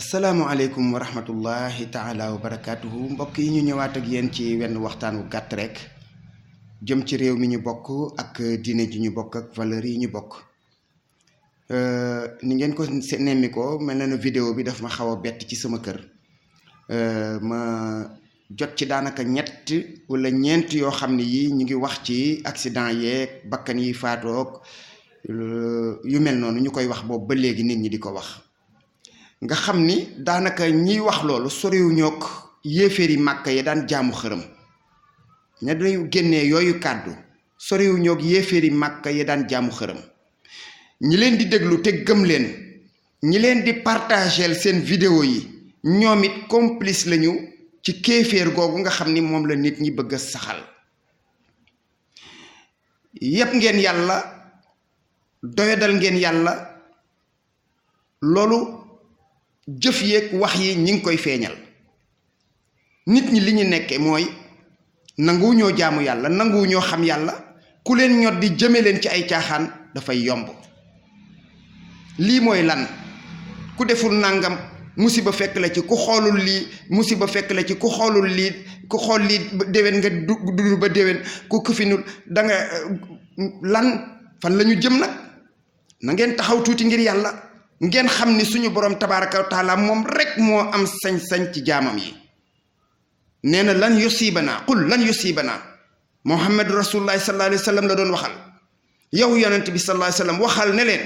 asalaamaaleykum wa rahmatullahi taala wa barakaatuhu mbokk yi ñu ñëwaat ak yéen ci wenn waxtaan wu gàtt rek jëm ci réew mi ñu bokk ak diine ji ñu bokk ak valeur yi ñu bokk ni ngeen ko nemmi ko mel na ne vidéo bi daf ma xaw a bett ci sama kër ma jot ci daanaka ñett wala ñeent yoo xam ne yi ñu ngi wax ci accident yeeg bakkan yi faatoog yu mel noonu ñu koy wax boobu ba léegi nit ñi di ko wax nga xam ni daanaka ñiy wax loolu soriwu ñook yéeféeri màkka yi daan jaamu xërëm ña dañu génnee yooyu kàddu soriwu ñook yéeféeri màkka yi daan jaamu xërëm ñi leen di déglu te gëm leen ñi leen di partageel seen vidéo yi ñoom it complice lañu ci kéeféer googu nga xam ni moom la nit ñi bëgg a saxal yépp ngeen yàlla doyadal ngeen yàlla loolu jëf yeeg wax yi ñi ngi koy feeñal nit ñi li ñu nekke mooy nanguwu ñoo jaamu yàlla nanguwu ñoo xam yàlla ku leen ñot di jëme leen ci ay caaxaan dafay yomb lii mooy lan ku deful nangam musiba fekk la ci ku xoolul lii musiba fekk la ci ku xoolul lii ku xool lii déwén nga dund ba déwén ku këfinul da nga lan fan la ñu jëm nag na ngeen taxaw tuuti ngir yàlla ngeen xam ni suñu borom tabaaraka wa taala moom rek moo am sañ-sañ ci jaamam yi nee na lan yusiibana qul lan yusiibana muhammadu rasulullahi sallallahu alayhi wa sallam la doon waxal yow yonent bi sallallahu alayhi wa sallam waxal ne leen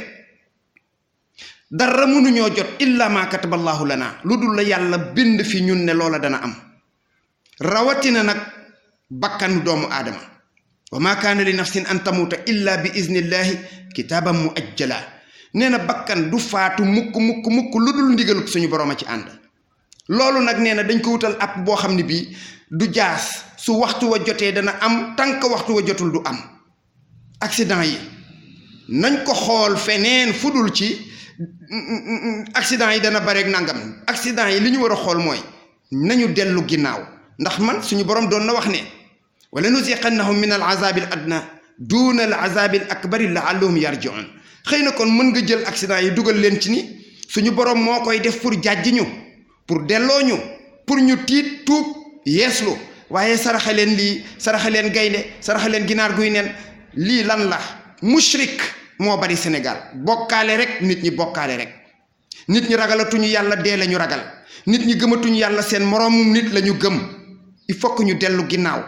dara mënuñoo jot illa ma kataballahu lana lu dul la yàlla bind fi ñun ne loola dana am rawatina nag bakkanu doomu aadama wa ma kaana li nafsin an tamuuta illa bi iznillahi kitaaban muajjala nee na bakkan du faatu mukk lu dul ndigalub suñu borom a ci ànd loolu nag nee na dañ ko wutal app boo xam ne bii du jaas su waxtu wa jotee dana am tànk waxtu wa jotul du am accident yi nañ ko xool feneen fudul ci accident yi dana bareeg nangam accident yi li ñu war a xool mooy nañu dellu ginnaaw ndax man suñu borom doon na wax ne wala nuziqannahum min al azabi al adna duna al azabi al akbari laallahum yarjiun xëy na kon mën nga jël accident yi dugal leen ci ni suñu borom moo koy def pour jàjj ñu pour delloo ñu pour ñu tiit tuub yeeslu waaye saraxe leen lii saraxe leen gaynde saraxe leen ginaar guy nen lii lan la mushrik moo bari Sénégal bokkaale rek nit ñi bokkaale rek nit ñi ragalatuñu yàlla dee la ñu ragal nit ñi gëmatuñu yàlla seen moroomum nit la ñu gëm il faut que ñu dellu ginnaaw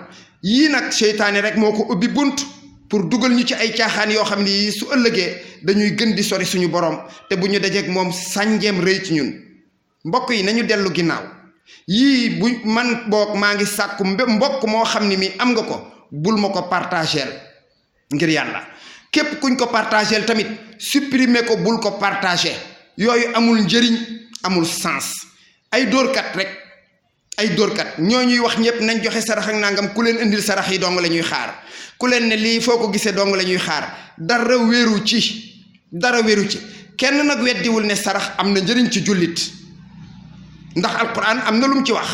yii nag seytaane rek moo ko ubbi bunt pour dugal ñu ci ay caaxaan yoo xam ni su ëllëgee dañuy gën di sori suñu borom te bu ñu dajeek moom sànjeem rëy ci ñun mbokk yi nañu dellu ginnaaw yii bu man boog maa ngi sàkku mbokk moo xam ni mi am nga ko bul ma ko partageel ngir yàlla képp kuñ ko partageel tamit supprimer ko bul ko partagé yooyu amul njëriñ amul sens ay dóorkat rek ay dóorkat ñoo ñuy wax ñëpp nañ joxe sarax ak nangam ku leen indil sarax yi dong la ñuy xaar ku leen ne lii foo ko gisee dong la ñuy xaar dara wéeru ci kenn nag weddiwul ne sarax am na njëriñ ci jullit ndax alquran am na lu mu ci wax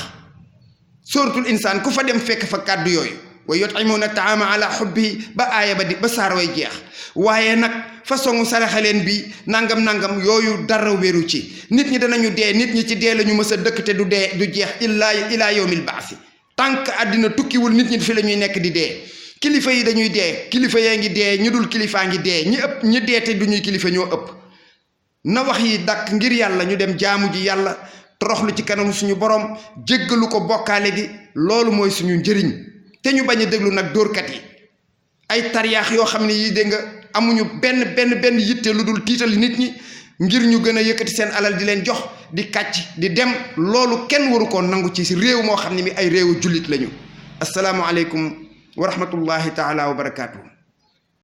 suratul insaan ku fa dem fekk fa kàddu yooyu wa yut'imuuna taama ala xubbihi ba aaya ba saar way jeex waaye nag façon saraxaleen bi nangam yooyu dara wéeru ci nit ñi danañu dee nit ñi ci dee la ñu mës a dëkk te du jeex ilaa yawmil baasi tànk àddina tukkiwul nit ñi fi la ñuy nekk di dee kilifa yi dañuy dee kilifa yaa ngi dee ñu dul kilifaa ngi dee ñi dee te du ñuy kilifa ñoo ëpp na wax yi dakk ngir yàlla ñu dem jaamu ji yàlla toroxlu ci kanamu suñu borom jéggalu ko bokkaale gi loolu mooy suñu njëriñ te ñu bañ a déglu nag dóorkat yi ay tariyaax yoo xam ne yi dégg nga amuñu benn yitte lu dul tiital nit ñi ngir ñu gën a yëkkati seen alal di leen jox di kàcc di dem loolu kenn waru koo nangu ci réew moo xam ne mi ay réewu jullit lañu asalaamualeykum wa rahmatullahi taala wa barakaatu.